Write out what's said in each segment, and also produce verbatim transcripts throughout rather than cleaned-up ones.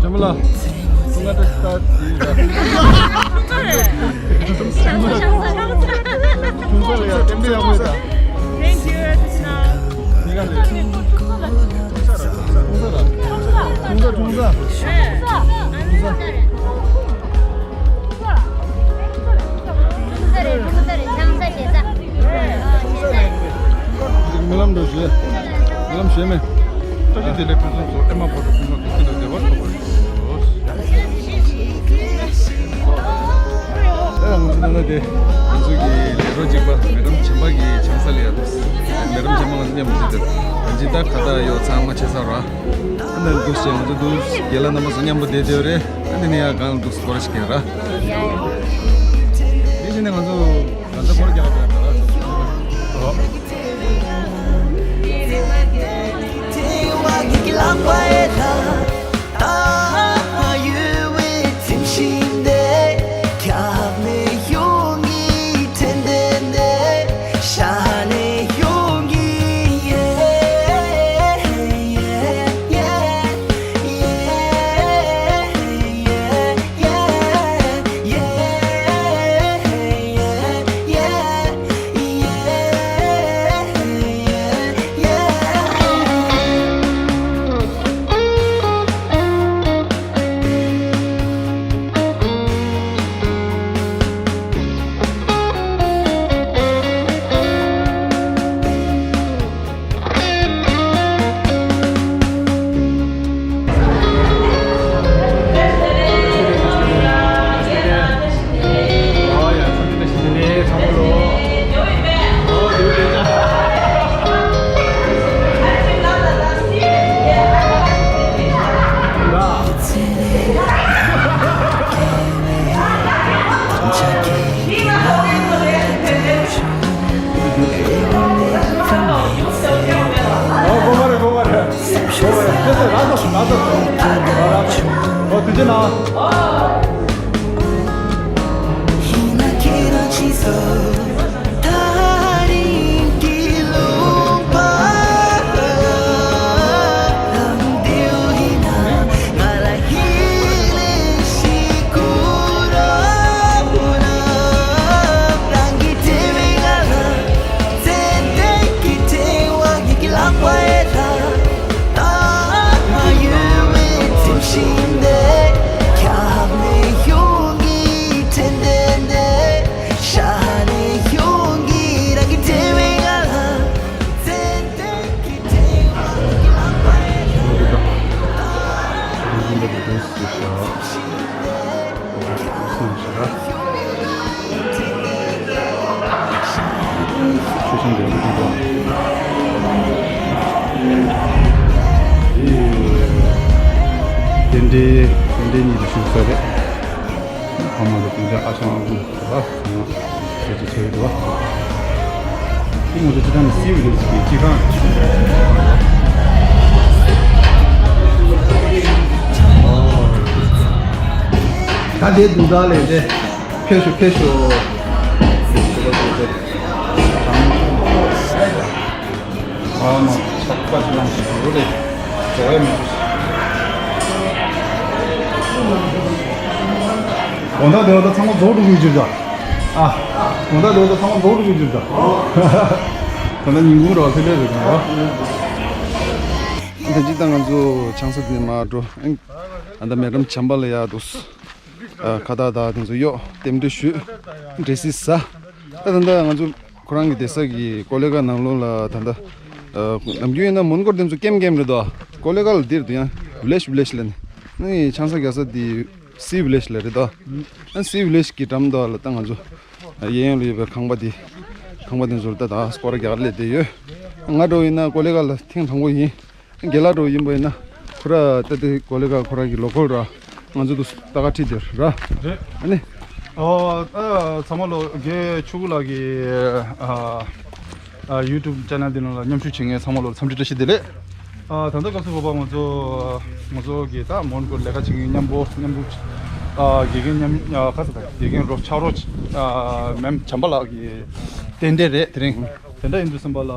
ལ། ཁྱུང་ཚ་རེད། ཁྱུང་ཚ་རེད་ཡ། ཏན་ཏན་ཡག་པོ་ཡོད་ད། Thank you, Krishna. ཁྱུང་ཚ་རེད། ཁྱུང་ཚ་རེད། ཁྱུང་ཚ། ཁྱུང་ཚ། ཁྱུང་ཚ། རྨི་ལམ་འགྲོ་ཞེས། རྨི་ལམ་ཞེས་མེད། བཀྲ་ཤིས་བདེ་ལེགས་ཕུན་སུམ་ཚོགས། ཨེ་མ་བོ་དང་ཕུན་ཚོགས་ཀྱི་ཁྱིམ་དུ་བདེ་བར་འཚོ་བར་ཤོག། ཨེ་ང་ཚོ་ད་ལྟ་དེ་ང་ཚོ་གི་ལས་རོགས་གཅིག་པ་མེ་ཌམ་བྱམས་པ་གི་ཆང་ས་ལ་ཡར་འདུག། མེ་ཌམ་བྱམས་པ་ང་ཚོ་མཉམ་དུ་འདུག། ད་ཅི་ད་ཁ་བཏགས་ཡོད་ཚང་མ་ཆེ་ས་ར། ཨ་ནི་འདུག་ཞེས་ང་ཚོ་འདུག། རྒན་ལགས་རྣམ་པ་ཚོ་མཉམ་པོ་བསྡད་བསྡད་རེད། ཨ་ནི་ནི་ཡང་གང་ལ་འདུག་སྐོར་ཞིག་ར། དེ་བཞིན་ནས་ང་ཚོ་ང་ཚོ་སྐོར་རྒྱག་པ་ར། རྟེན་འབྲེལ་རྟེན་འབྲེལ་གཉིས་ལ་ཞུགས་ས་རེད། ཕ་མ་ལ་དེ་འདྲ་ཧ་ཅང་དགོས་པ་ཟེར་གྱི་ཆེ་བ་འདུག་བ། དེ་ང་ཚོ་སྤྱི་བཏང་ནས་སིའུ་རེད་ཟེར་གྱི་སྤྱི་ཁང་། ད་དེ་དུང་ད་ལས་དེ་ཕེབས་ཤོག་ཕེབས་ཤོག། ཨ་མ་ཆག་པ་ཅི་ལང་ཞིག་འགྲོ་རེད། འགྲོ་ཡ་མི་འདུག། དགོང་དག་དེ་བ་ད་ཚང་མ་རྫོགས་འགྲོ་གི་ཡོད་ཅིག་ད། ཨ། དགོང་དག་དེ་བ་ད་ཚང་མ་རྫོགས་འགྲོ་གི་ཡོད་ཅིག་ད། ད་ལྟ་ཉིན་གུང་རེད་བ། ཕེབས་ལེ་རེད་ག་ར། ད་ཅི་ད་ང་ཚོ་ཆང་ས་དེ་ནས་མར་འགྲོ། ཨ་ད་མེ་ཌམ་བྱམས་པ་ལ་ཡར་འདུག། ཨ་ཁ་བཏགས་དང་དེ་ཚོ་གཡོག་རྟེན་འབྲེལ་ཞུས། འབྲས་སིལ་ཟ། ད་ད་ལྟ་ང་ཚོ་ཁོ་རང་གི་བསྡད་ས་གི་ཀོ་ལེ་གྷལ་ནང་ལོགས་ལ་ད་ལྟ་ཨ་ནམ་རྒྱུན་ཡིན་ན་མོན་གྷོར་དེ་ཚོ་ཀེམ་ཀེམ་རེད་དོ། ཀོ་ལེ་གྷལ་འདིར་དུ་ཡང་བི་ལེཇ་བི་ལེཇ་ལ་ནི་ནི་ཆང་ས་རྒྱག་ས་དེ་སི་བི་ལེཇ་ལ་རེད་དོ། ཨ་སི་བི་ལེཇ་གི་འགྲམ་དུ་ལ་ད་ང་ཚོ་གཡས་གཡོན་ལ་ཡོད་པའི་ཁང་པ་དེ་ཁང་པ་དེ་ཚོ་ལ་ད་ད་སྐོར་ར་རྒྱག་ར་སླེབས་བསྡད་ཡོད། ང་འདྲ་བོ་ཡིན་ན་ཀོ་ལེ་གྷལ་ལ་ཐེངས་དང་པོ་ཡིན། རྒན་ལགས་འདྲ་བོ་ཡིན་པ་ཡིན་ན་ཁོ་ར་ད་ལྟའི་ཀོ་ལེ་གྷལ་ཁོ་ར་གི་ལོ་ཀལ་ར་ང་ཚོ་དུ་ལྟ་ག་ཁྲིད་དེ་ར། རེད། ཨ་ནི། ཨོ་ད་ཚང་མ་ལོ་རྒན་ཆོས་སྐུ་ལགས་ཀྱི་ཨ་ཨ་ཡུ་ཊུབ་ཅེ་ནལ་འདི་ནང་ལ་མཉམ་ཞུགས་བྱེད་མཁན་ཚང་མ་ལོ་འཚམས་འདྲི་བཀྲ་ཤིས་བདེ་ལེགས། ཨ་ད་ལྟ་སྐབས་སུ་བབ་པ་ང་ཚོ་ང་ཚོ་གི་ད་མོན་གྷོ་ལས་ཀ་བྱེད་མཁན་མཉམ་པོ་མཉམ་དུ་ཨ་དགེ་རྒན་མཉམ་ཨ་ག་ས་ད་དགེ་རྒན་རོགས་ཕྱག་རོགས་ཨ་མེམ་བྱམས་པ་ལགས་ཀྱི་རྟེན་འབྲེལ་རེད་དེ་རིང་། དེ་འདྲ་ཡིན་དུས་ཙམ་པ་ལ་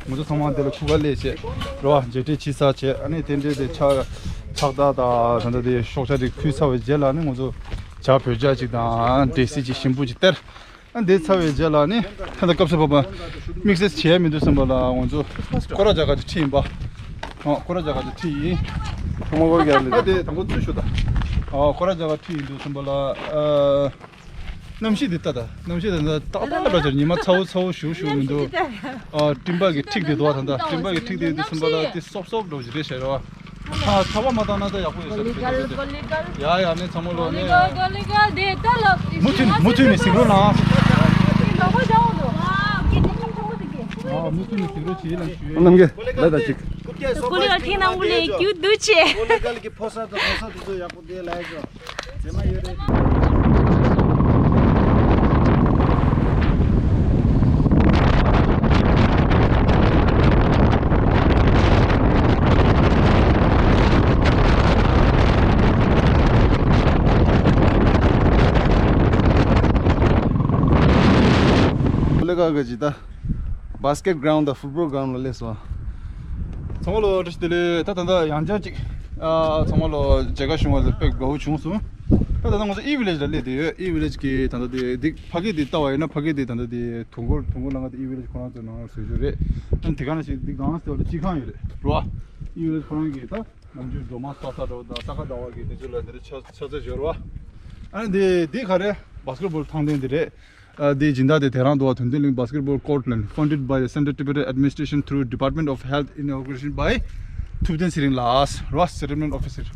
ང་ཚོ་ཚང་མ་འདི་ལ་ཁུག་ཁ་སླེབས་བྱས་རེད་བ། མཇལ་འཕྲད་བྱེད་ས་བྱས། ཨ་ནི་རྟེན་འབྲེལ་དེ་ཆ་ ཚགས་དར་དང་ད་ལྟ་དེ་ཤོག་བྱ་དེ་ཁུར་ཚར་བའི་རྗེས་ལ་ནི་ང་ཚོ་ཇ་བོད་ཇ་ཅིག་དང་འབྲས་སིལ་ཅིག་ཞིམ་པོ་ཅིག་སྟེར། ཨ་འདི་ཚར་བའི་རྗེས་ལ་ནི་ད་ལྟ་སྐབས་སུ་བབ་པ་དམིགས་བསལ་བྱེད་ཡ་མི་འདུག་བསམ་པ་ལ་ང་ཚོ་སྐོར་ར་རྒྱག་ག་ཅིག་ཁྲིད་ཡིན་པ། ཨ་སྐོར་ར་རྒྱག་ག་ཅིག་ཁྲིད་ཡིན། ཁོ་མོ་གོ་རྒྱག་ལེ། ཨ་དེ་དང་པོ་ཚུར་ཞུ་ད། ཨ་སྐོར་ར་རྒྱག་ག་ཁྲིད་ཡིན་འདུག་བསམ་པ་ལ། ཨ་གནམ་གཤིས་འདི་ལྟ་ད། གནམ་གཤིས་འདི་ལྟ་ཏག་ཏག་འདྲ་ཅིག་ཉི་མ་ཚ་བོ་ཚ་བོ་ཞུ་ཞུ་མི་འདུག་ཨ་སྤྲིན་པ་གི་འཁྲིགས་དེ་འདུག་ད་ལྟ་སྤྲིན་པ་གི་འཁྲིགས་དེ་འདུག་བསམ་པ་ལ་དེ་སོབ་སོབ་འདྲ་ཅིག་རེད་ཤག་རེད་བ། ཨ་ཚ་བ་མ་བཏང་ན་ད་ཡག་པོ་ཡོད་ས་རེད། ཡ་ཡ་ནི་ཚང་མ་ལོ་ནི། མུ་མཐུད་མུ་མཐུད་ནས་གཟིགས་རོགས་གནང་། ཨ་མུ་མཐུད་ནས་གཟིགས་རོགས་བྱེད་ལ་ཞུ་ཡ། རྣམ་རྒྱལ་ལ་ད་ཅིག་ཀོ་ལི་ག་ཐེངས་ནང་འུ་ལས་རྒྱུ་འདུག་ཆེ། ཀོ་ལི་ག་གི་ཕོ་ས་དང་ཕོ་ས་དེ་ཚོ་ཡག་པོ་དེ་ལ་ཡ་ཅོ། ཀོ་ལི་ག་གི་ཇི་ད་basket ground དང་football ground ལ་སླེབས་སོང་། ཚང་མ་ལོ་བཀྲ་ཤིས་བདེ་ལེགས། ད་ད་ལྟ་ཡང་བསྐྱར་ཅིག་ཨ་ཚང་མ་ལོ་མཇལ་ཁ་བྱུང་བ་ལ་དཔེ་དགའ་བོ་བྱུང་སོང་། ད་ད་ལྟ་ང་ཚོ་E Village ལ་སླེབས་བསྡད་ཡོད། E Village གི་ད་ལྟ་དེ་འདི་ཕ་གི་དེ་ལྟ་བ་ཡིན་ན་ཕ་གི་དེ་ད་ལྟ་དེ་དུས་འཁོར་དུས་འཁོར་ལ་ང་ཚོ་E Village ཁོ་རང་ཚོའི་ནང་ལ་བཟོས་ཡོད་རེད། ཨ་ནི་དེ་ག་ནང་བཞིན་འདི་གང་ཟེར་བ་ལ་སྤྱི་ཁང་ཡོད་རེད་རོ། E Village ཁོ་རང་གི་ད་ནམ་རྒྱུན་སྒྲོལ་མ་ས་ས་འདྲ་བོ་དང་ས་ཁ་ཟླ་བ་གི་དེ་ཚོ་ལ་འདི་རེད་ཆ་ཆ་ཚད་ཡོད་རེད་བ། ཨ་ནི་འདི་འདི་ག་རེ་basketball ཐང་སྟེང་འདི་རེད། ཨ་དེའི་སྦྱིན་བདག་དེ་དེ་རང་འདུག་བ། དོན་ལྡན་གླིང་basketball court ལ་funded by the Central Tibetan Administration through Department of Health, inauguration by ཐུབ་བསྟན་ཚེ་རིང་ལགས་ར། Settlement officer།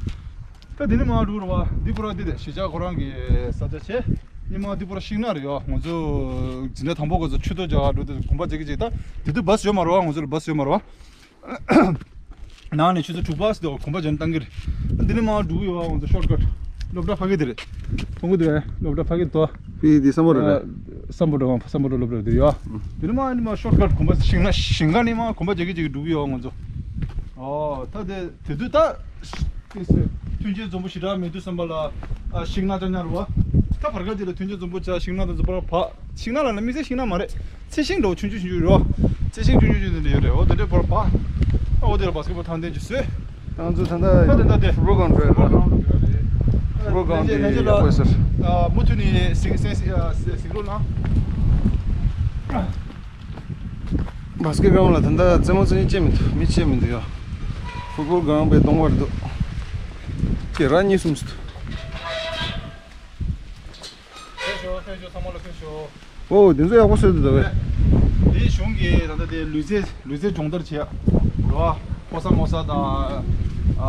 ད་དེ་ནི་མ་འགྲོ་ར་བ། འདི་པུ་ར་འདི་དེ་གཞིས་ཆགས་ཁོ་རང་གི་ས་ཆ་ཆེ། ཉི་མ་འདི་པུ་ར་ཤིང་ནགས་རེད་ཡོ། ང་ཚོ་སྦྱིན་བདག་དང་པོ་ག་ཚོ་ཆུ་ཐོག་རྒྱག་འགྲོ་དུས་གོམ་པ་རྒྱག་གི་ཅིག་ད་དེ་དུས་བཱས་ཡོད་མ་ར་བ། ང་ཚོ་ལ་བཱས་ཡོད་མ་ར་བ། ནང་ནས་ཆུ་ཚོད་དྲུག་པ་ཙམ་དུ་གོམ་པ་བརྒྱབ་ནས་བཏང་གི་རེད། འདི་ནས་མར་འགྲོ་གི་ཡོད་པ། ང་ཚོ་ཤོར་ཀཊ་སློབ་གྲྭ་ཕ་གི་དེ་རེད། མཐོང་གི་འདུག་ཨེ། སློབ་གྲྭ་ཕ་གི་དོ། ཕི་འདི་སམ་བྷོ་ཊ་རེད། སམ་བྷོ་ཊ་སམ་བྷོ་ཊ་སློབ་གྲྭ་དེ་ཡོད། འདི་ནས་མར་ནས་མར་ཤོར་ཀཊ་གོམ་པ་ཤིང་ནགས་ཤིང་ཁ་ནས་མར་གོམ་པ་རྒྱག་གི་རྒྱག་གི་འགྲོ་གི་ཡོད་ང་ཚོ། ཨོ་ད་དེ་དེ་དུས་ད། ཐུན་ཆེན་རྫོང་པོ་ཞེ་དྲག་མེད་དུས་བསམ་པ་ལ། ཨ་ཤིང་ནགས་ཅག་ཉར་བ། ད་བར་སྐབས་དེ་ལ་ཐུན་ཆེན་རྫོང་པོ་ཅག་ཤིང་ནགས་དང་རྫོང་པོ་བ། ཤིང་ནགས་ལ་ན་དམིགས་བསལ་ཤིང་ནགས་མ་རེད། ཚལ་ཤིང་འདྲ་བོ་ཆུང་ཆུང་ཆུང་ཆུང་རེད་བ། ཚལ་ཤིང་ཆུང་ཆུང་ཆུང་དེ་འདྲ་ཡོད་རེད། འོ་དེ་འདྲའི་བར་སྐབས་བ། ཨ་འོ་དེ་ལ་བར་སྐབས་བ་ཐང་དེ་ཅིག་བཟོས། ང་ཚོ་ད་ལྟ་ད་ལྟ་དེ་ཕུ་པོ་གང་འགྲོ་ཡོད་ར། ཕུ་པོ་གང་དེ་ཡག་པོ་ཡོད་ས་རེད། ཨ་མུ་མཐུད་ནས་གཟིགས་གཟིགས་གཟིགས་རོགས་གནང་། བཱ་སི་ཀེ་ཊི་གྷ་རའུན་ཌི་ལ་ད་ལྟ་རྩེད་མོ་རྩེ་མཁན་ཅིག་མི་འདུག་མི་ཅིག་མི་འདུག་ཡ། ཕུཊ་བོལ་གྷ་རའུན་ཌི་པའི་སྟོང་པར་འདུག་ཁྱེད་རང་གཉིས་གསུམ་ཞིག་འདུག་ཕེབས་ཤོག་ཕེབས་ཤོག་ཚང་མ་ལ་ཕེབས་ཤོག་ཨོ་དེ་ཚོ་ཡག་པོ་བཟོས་འདུག་ད་བས། འདི་གཞུང་གིས་ད་ལྟ་དེ་ལུས་རྩལ་ལུས་རྩལ་སྦྱོང་བརྡར་བྱེད་ཡ་རེད་བ། ཕོ་གསར་མོ་གསར་དང་། ཨ་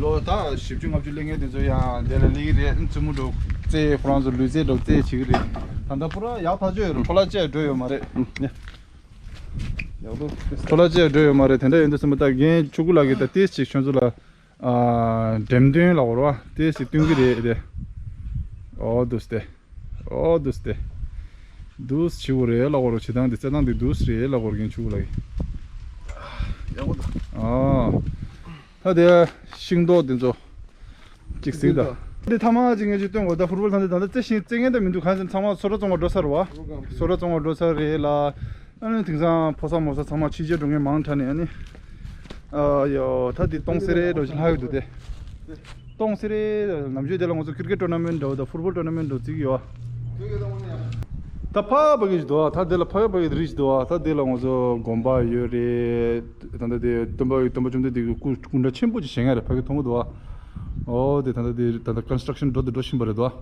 ལོ་ད་བཞི་བཅུ་ལྔ་བཅུ་སླེབས་མཁན་དེ་ཚོ་ཡང་དེ་ལ་སླེབས་ཀྱི་རེད། རྩེད་མོ་འགྲོ་རྩེད་ཁོ་རང་ཚོ་ལུས་རྩལ་འགྲོ་རྩེད་བྱེད་ཀྱི་རེད། ད་ལྟ་པུ་ར་ཡག་ཐག་ཆོད་ཡོད་རེད། འཕྲོ་བརླག་བཅས་འགྲོ་ཡོད་མ་རེད། འཕྲོ་བརླག་བཅས་འགྲོ་ཡོད་མ་རེད། དེ་འདྲ་ཡིན་དུས་ཙམ་པ་ད་རྒན་ཆོས་སྐུ་ལགས་ཀྱིས་ད་ཏོག་ཙམ་ཅིག་ཁྱོད་ཚོ་ལ་ཨ་འགྲེམས་སྟོན་ལབ་དགོས་རེད་བ། ཏོག་ཙམ་སྟོན་གྱི་རེད་དེ། ཨོ་འདུག་སྟེ། ཨོ་འདུག་སྟེ། འདུག་སེ་བྱེད་དགོས་རེད་ལབ་དགོས་རེད། བྱེད་སྟངས་འདི་རྩེད་སྟངས་འདི་འདུག་སེ་རེད་ལབ་དགོས་རེད། རྒན་ཆོས་སྐུ་ལགས་ཀྱིས། ཡག་པོ་འདུག་ཨ། ད་དེ་ཤིང་ཏོག་འདི་ཚོ་གཅིག་གཟིགས་དང་། འདི་ཐ་མག་ཅིག་ངས་ཅིག་སྟོན་དགོས། ད་ཕུཊ་བོལ་ཐང་འདི་ད་ལྟ་རྩེ་ཤིང་རྩེ་མཁན་ད་མི་འདུག་གང་ཟེར་ཚང་མ་སོ་ཊ་བཙོང་བར་འགྲོ་ཚར་རེད་བ། སོ་ཊ་བཙོང་བར་འགྲོ་ཚར་རེད་ལ། ཨ་ནི་དེང་སང་ཕོ་གསར་མོ་གསར་ཚང་མ་ཕྱི་རྒྱལ་འགྲོ་མཁན་མང་དྲགས་ནས་ཨ་ནི། ཨ་ཡོ་ད་འདི་སྟོང་སེ་རེ་འགྲོ་ཞིག་ལྷག་ཡོད་འདུག་སྟེ། སྟོང་སེ་རེ། ནམ་རྒྱུན་དེ་ལ་ང་ཚོ་ཀིར་ཀེཊ་ཊོར་ན་མེན་ཊི་འདྲ་བོ་དང་ཕུཊ་བོལ་ཊོར་ན་མེན་ཊི་འདྲ་བོ་བརྩི་གི་ཡོད། ད་ཕ་ཕ་གི་ཞིག་འདུག་ད་དེ་ལ་ཕ་ཕ་གི་རི་ཞིག་འདུག་ད་དེ་ལ་ང་ཚོ་དགོན་པ་ཡོད་རེད། ད་ལྟ་དེ་སྟོན་པ་སྟོན་པ་བཅོམ་ལྡན་འདས་ཀྱི་སྐུ་སྐུ་འདྲ་ཆེན་པོ་ཅིག་བཞེངས་ཡ་རེད། ཕ་གི་མཐོང་གི་འདུག་ཨོ་དེ་ད་ལྟ་དེ་ད་ལྟ་ཀོན་སི་ཊྲག་ཤན་འགྲོ་དེ་འགྲོ་བཞིན་པ་རེད་འདུག་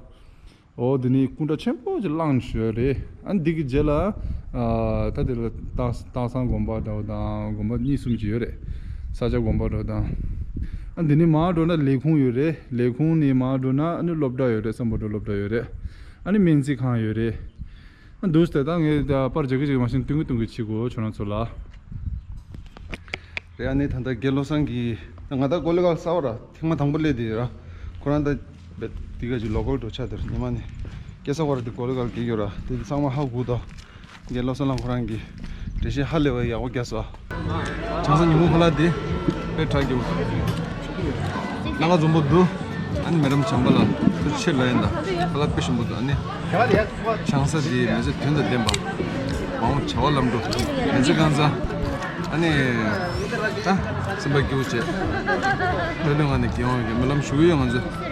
ཨོ་དེ་ནི་སྐུ་འདྲ་ཆེན་པོ་ཅིག་བླངས་ཞོར་རེད། ཨ་འདི་གི་རྗེས་ལ་ཨ་ད་དེ་ལ་སྟག་སྟག་ཚང་དགོན་པ་འདྲ་བོ་དང་དགོན་པ་གཉིས་གསུམ་ཅིག་ཡོད་རེད། ས་སྐྱ་དགོན་པ་འདྲ་བོ་དང་། ཨ་འདི་ནི་མར་འགྲོ་ན་ལས་ཁུངས་ཡོད་རེད། ལས་ཁུངས་ནས་མར་འགྲོ་ན་ཨ་ནི་སློབ་གྲྭ་ཡོད་རེད། སམ་བྷོ་ཊ་སློབ་གྲྭ་ཡོད་རེད། ཨ་ནི་སྨན་རྩིས་ཁང་ཡོད་རེད། ཨ་འདུག་སྟེ་ད་ངས་ད་པར་རྒྱག་གི་རྒྱག་གི་མ་ཤེས་སྟོན་གི་སྟོན་གི་བྱེད་དགོས་ཁྱོད་རང་ཚོ་ལ། རེད། ཨ་ནི་ད་ལྟ་དགེ་བློ་བཟང་གིས་ང་ད་ཀོ་ལི་གྷལ་གསར་པ་ར་ཐེངས་མ་དང་པོ་སླེབས་དེ་ར། ཁོ་རང་ད་འདི་ག་ཅིག་ལོ་ཀལ་འགྲོ་ཆགས་དེར་ཉི་མ་ནས་སྐྱེ་ས་ཁོ་ར་དེ་ཀོ་ལི་གྷལ་གི་ཡོད་ར། དེ་ཚང་མ་ཧ་གོ་ད། དགེ་བློ་བཟང་ལགས་ཁོ་རང་གིས་འགྲེལ་བཤད་ཧ་ལས་པ་ཡག་པོ་རྒྱག་སོང་། བྱང་ས་ཉི་མ་ཁ་ལག་དེ་དཔེ་དྲག་གི། སྣ་ཁ་འཛོམས་པོ་འདུག་ཨ་ནི་མེ་ཌམ་བྱམས་པ་ལགས་ཐུགས་རྗེ་ཆེ་ལབ་ཡིན་ད། ཁ་ལག་དཔེ་ཞིམ་པོ་འདུག་ཨ་ནི་བྱང་ས་དེ་མི་ཚེ་དོན་དང་ལྡན་པ། མ་འོངས་བྱ་བ་ལམ་འགྲོ། མི་ཚེ་གང་ཚ། ཨ་ནི། ད་སེམས་པ་སྐྱིད་པོ་བྱས། ལྷོད་ལྷོད་ངང་ནས་རྒྱལ་ཡོང་གི་སྨོན་ལམ་ཞུ་གི་ཡོད་ང་ཚོས།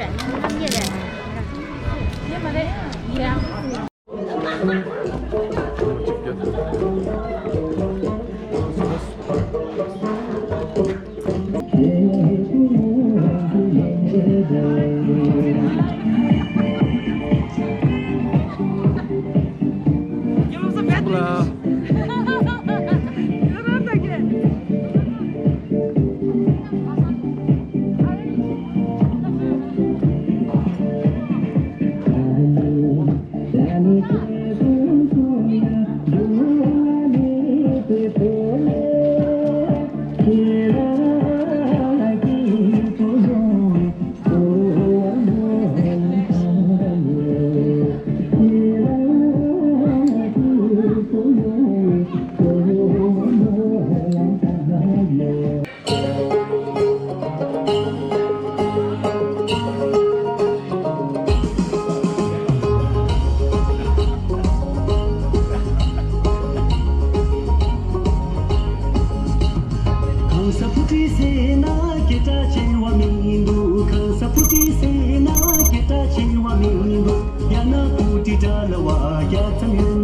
གང་ཟག་བུ་ཁྲིད་ཟེར་ན་སྐད་གྲགས་ཆེ་བ་མི་འདུག་གང་ཟག་བུ་ཁྲིད་ཟེར་ན་སྐད་གྲགས་ཆེ་བ་མི་འདུག་ཡང་ན་བུ་ཁྲིད་གྲྭ་ལ་བ་རྒྱ་ཙམ་ཡོད།